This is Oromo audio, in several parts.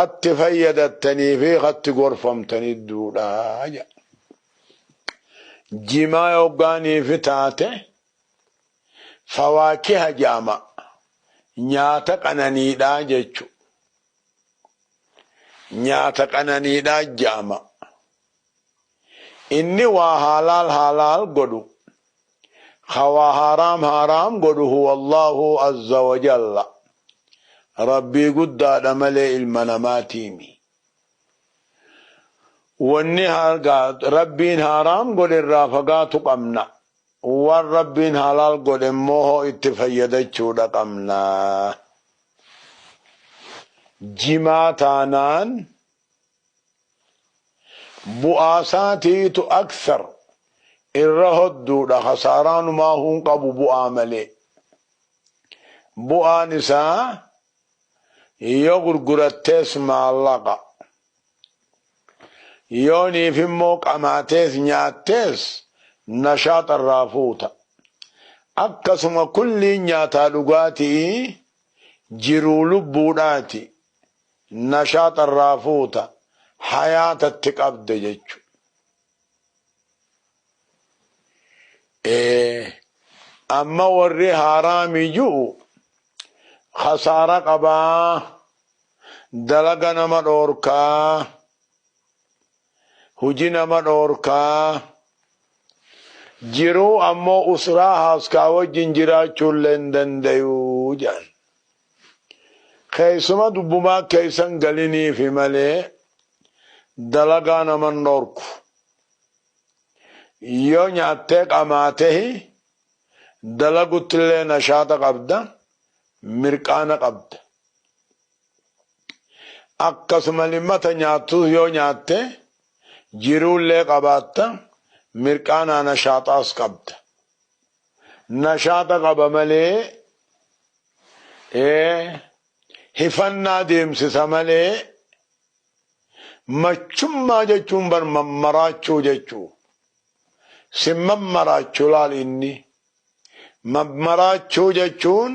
Katti fayyadattanii fi katti gorfamtanii duudhaa jedha. Jimaa yoggaaniifi taate fawaakiha jedhama. Nyaata qananiidhaa jechu. Nyaata qananiidhaa jedhama. Inni waa haalaal haalaal godhu, ka waa haaraam haaraam godhu huwa Allahu azza wa jalla. Rabbii guddaadha malee ilma namaatiimi. Wanni Rabbiin haaraam godhe irraa fagaatu qabna. Waan Rabbiin halaal godhe immoo hoo itti fayyadachuudha qabna. Jimaa taanaan bu'aa isaatiitu akthar irra hodduudha, kasaaraanumaa hun qabu bu'aa malee. Bu'aan isaa yoo gurgurattees maallaqa, yooniif immoo qamaatees nyaattees nashaaxa irraa fuuta. Akkasuma kulliin nyaataa dhugaatii jiruu lubbuudhaati, nashaaxa irraa fuuta, hayaatatti qabde jechu. Amma warri haaraami ju'u khasaara qabaa, dalaga nama dhoorkaa, huji nama dhoorkaa, jiruu ammoo usraa haaskaa wajjin jiraachuullee hin dandayuu jedhan. Keessuma dubbumaa keessan galiniifi malee dalagaa naman dhoorku. Yoo nyaattee qamaatehi dalaguttillee nashaata qabda, mirqaana qabda. Akkasuma limmata nyaattus yoo nyaatte jiruullee qabaatta, mirqaanaa nashaaxaas qabda. Nashaata qaba malee hifannaa deemsisa malee, machummaa jechuun bar mammaraachuu jechuu. Si mammaraachuu laal inni. Mammaraachuu jechuun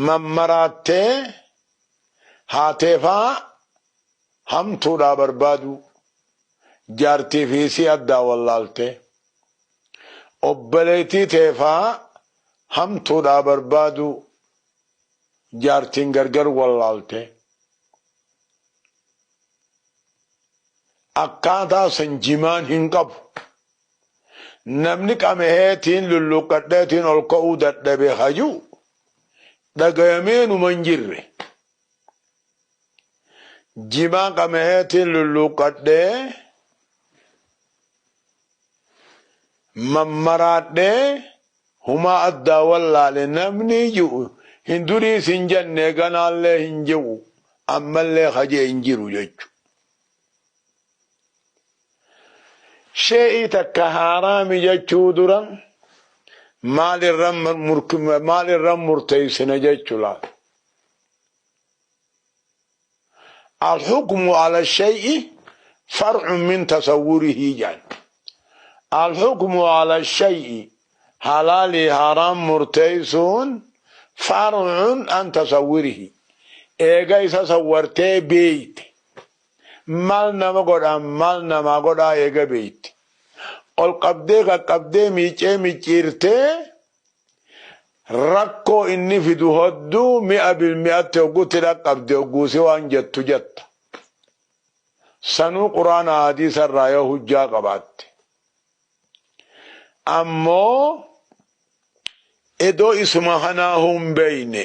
mammaraattee haateefaa hamtuudhaa barbaaduu. Jaartii fi isii addaa wallaaltee. Obboleettii teefaa hamtuudhaa barbaaduu. Jaartiin gargar wallaaltee. Akkaataa san jimaan hin qabu. Namni qameheetiin lulluuqqadheetiin ol ka'uu dadhabe haju dhagayameenuma hin jirre. Jimaa qameheetiin lulluuqqadhee mammaraadhee humaa addaa wallaale namni ji'u hin duriis hin jenne, ganaallee hin ji'u, ammallee hajee hin jiru jechu. Shee'ii takka haaraami jechuu dura maal irra murteessina jechu laal. Alhukmu ala shay'i far'un min tasawwurihi jedhan. Alhukmu ala shay'i, halaalii haaraam murteessuun, far'un an tasawwurihi. Eega isa sawwartee beeyte. Maal nama godhaa, maal namaa godhaa eega beeyte. Ol qabdee qaqqabdee miicee micciirtee rakkoo inni fidu hodduu mi'a bilmi'atti hoggutti dhaqqabde hogguusi waan jettu jetta. Sanuu quraana hadiisa irraa yoo hujjaa qabaatte. Ammoo edoo isuma kanaa hin beeyne,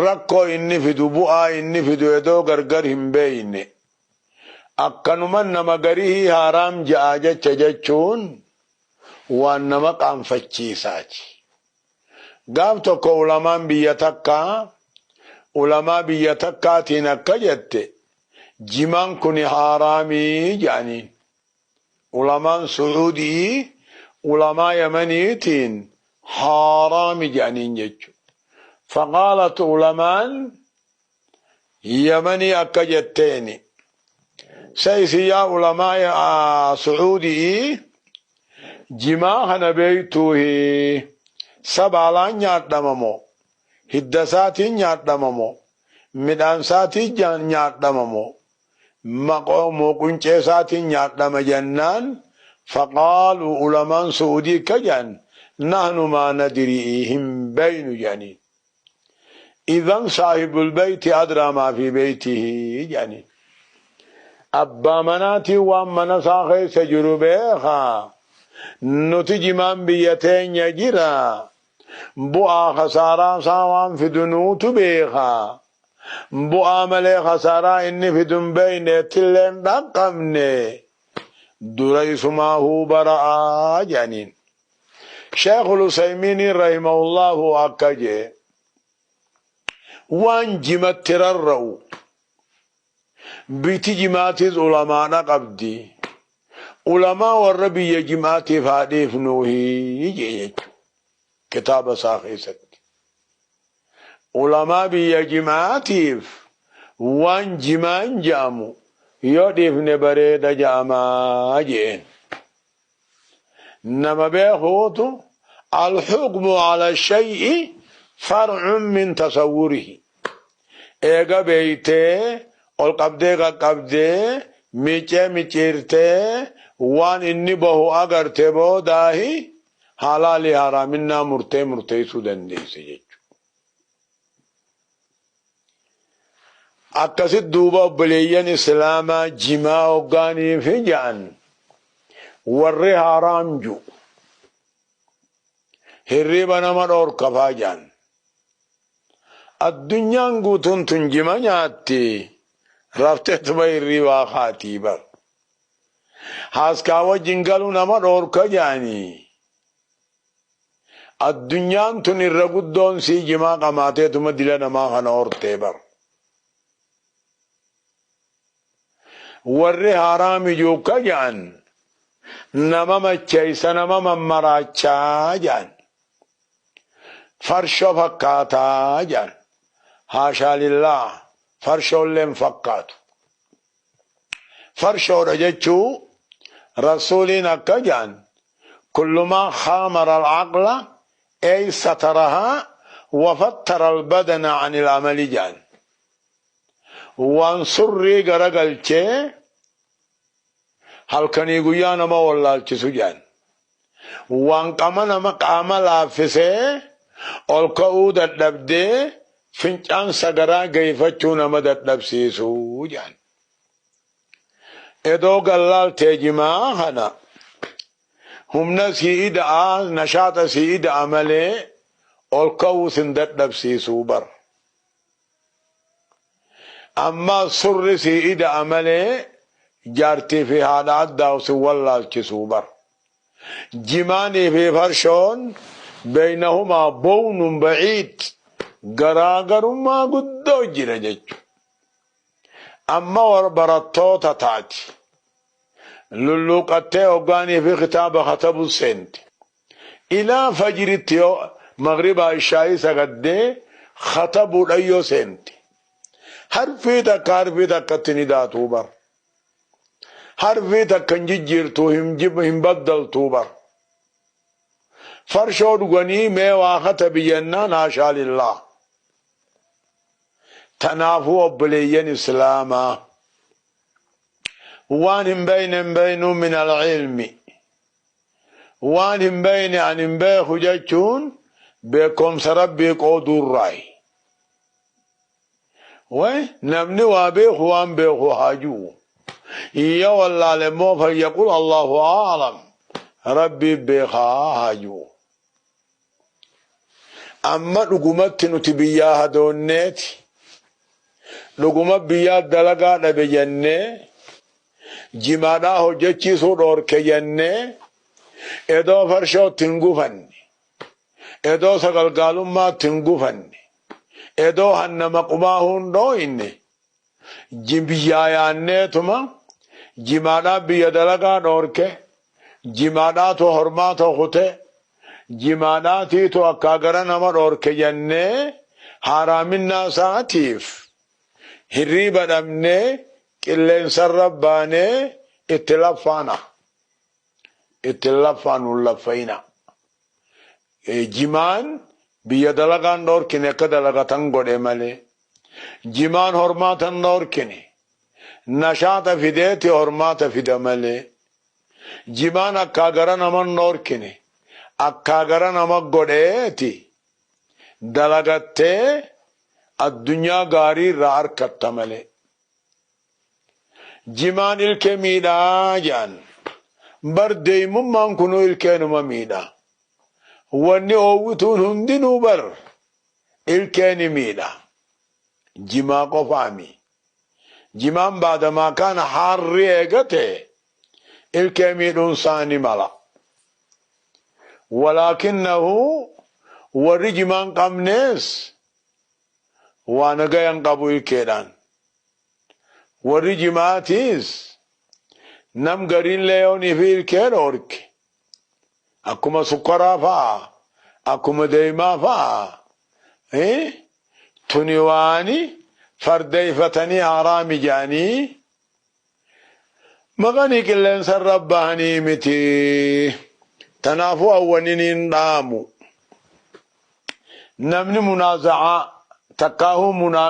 rakkoo inni fidu bu'aa inni fidu edoo gargar hin beeyne, akkanuma nama garihii haaraam ja'a jecha jechuun waan nama qaanfachiisaati. Gaaf tokko ulamaan biyya takkaa ulamaa biyya takkaatiin akka jette, jimaan kun haaraamii jedhaniin. Ulamaan Su'uudii ulamaa Yamaniitiin haaraami jedhaniin jechuudha. Faqaalat, ulamaan Yamanii akka jetteeni, sa isin yaa ulamaa Su'uudii jimaa kana beektuuhi, sa baalaan nyaadhama moo hidda isaatiin nyaadhama moo Midhaan isaatii nyaadhama moo maqoo quncee isaatiin nyaadhama jennaan, faqaaluu, ulamaan Su'uudii akka jedhan, nahnu maa nadrii, hin beynu jedhaniin. Idan saahibul beyti adraa maa fi beytihi jedhaniin. Abbaa manaatiin waan mana isaa keessa jiru beekaa. Nuti jimaan biyya teenya jira. Bu'aa khasaaraa isaa waan fidu nuutu beekaa. Bu'aa malee khasaaraa inni fidu hin beekne, ittillee hin dhaqqabne. Dura isumaahuu bara'aa jedhaniin. Sheekhul Usaymiiniin rahimahullahu akka jee, waan jimatti rarra'u biyti jimaatis ulamaadha qabdi. Ulamaa warra biyya jimaatiif haa dhiifnuuhi jee jechuudha. Kitaaba isaa keessatti. Ulamaa biyya jimaatiif waan jimaan je'amu yoo dhiifne bareeda je'amaa jeen. Nama beekuutu alhukmu ala shay'i far'un min tasawwurihi. Eega beeytee, ol qabdee qaqqabdee, miicee micciirtee, waan inni bahu agarte boodaahi halaalii haraaminnaa murtee murteessuu dandeesse jechuudha. Akkasit duuba obboleeyyan Islaamaa, jimaa hoggaanii fi ja'an warri haraam ji'u, hirriiba nama dhoorka faa ja'an. Addunyaan guutuun tun jima nyaatti, rafteetuma hirriibaa kaatii bar. Haaskaa wajjin galuu nama dhoorka ja'anii. Addunyaan tun irra guddoon sii jimaa qamaateetuma dila namaa kana hortee bar. Warri haraami juukka ja'an, nama macheessa, nama mammaraachaa ja'an. Farshoo fakkaataa ja'an. Haashaa lillah, farshoollee hin fakkaatu. Farshoodha jechuu Rasuuliin akka ja'an, kullu maa khaamara al-aqla ay satarahaa wa fattara al-badana anil amali ja'an. Waan surrii garagalchee halkanii guyyaa nama wallaalchisu ja'an. Waan qama nama qaama laaffisee ol ka'uu dadhabdee fincaan sagaraa geeffachuu nama dadhabsiisu ja'an. Edoo gallaaltee jimaa kana humna sii ida'a, nashaaxa sii ida'a malee ol ka'uu sin dadhabsiisuu bar. Amma surri sii ida'a malee jaartii fi haadha addaa sin wallaalchisuu bar. Jimaanii fi farshoon beeynahumaa bownun ba'iid, garaagarummaa guddoo jira jechuudha. Amma war barattoota taati. Lulluuqattee hoggaanii fi kitaaba katabuu seente. Ilaa fajritti, yoo maghribaa ishaayii sagaddee katabuudhaan yoo seente. Harfii takka harfii takkatti ni daatuu bar. Harfii takka hin jijjiirtuu, hin baddaltuu bar. Farshoo dhuganii mee waa katabi jennaan, haashaa lillah. Tanaafuu obboleeyyan Islaamaa, waan hin beeyne hin beeynu min al-ilmi. Waan hin beeyne an hin beeku jechuun beekumsa Rabbii qooduurraayi. Way namni waa beeku waan beeku haa ji'u. Yoo wallaale immoo falyaqul Allahu a'lam, Rabbii beekaa haa ji'u. Amma dhugumatti nuti biyyaa hadoonneeti. Dhuguma biyyaa dalagaa dhabe jennee, jimaadhaa hojjechiisuu dhoorke jennee, edoo farshootti hin gufanne, edoo sagalgaalummaatti hin gufanne, edoo hanna maqumaa hin dhooyne, biyyaa yaanneetuma jimaadhaa biyya dalagaa dhoorke, jimaadhaatu hormaata kute, jimaadhaatiitu akkaa gara nama dhoorke jennee haaraaminaa isaatiif hirriiba dhabnee qilleensarra baanee itti laffaana. Itti laffaanu hin laffayina. Jimaan biyya dalagaan dhoorkine akka dalagatan godhe malee. Jimaan hormaata hin dhoorkine. Nashaaxa fideeti hormaata fida malee. Jimaan akkaa gara nama hin dhoorkine. Akkaa gara nama godheeti dalagattee addunyaa gaarii irraa arkatta malee. Jimaan ilkee miidhaa jedhan. Bar deeymummaan kunuu ilkeenuma miidha. Wanni oowwituun hundinuu bar ilkee ni miidha. Jimaa qofaami. Jimaan baadamaa kaana haarri eegate ilkee miidhuun isaa ni mala. Walaakinnahu warri jimaan qabnees waa nagayan qabu ilkeedhaan. Warri jimaatiis nam gariillee yoonii fi ilkee dhoorke akkuma sukkaraa fa'a, akkuma deemaa fa'a, tuni waani fardeeyfatanii haraami jedhanii maqanii qilleensarra bahanii miti. Tanaafuu awwaniniin dhaamu. Namni munaazacaa takkaahuu munaa.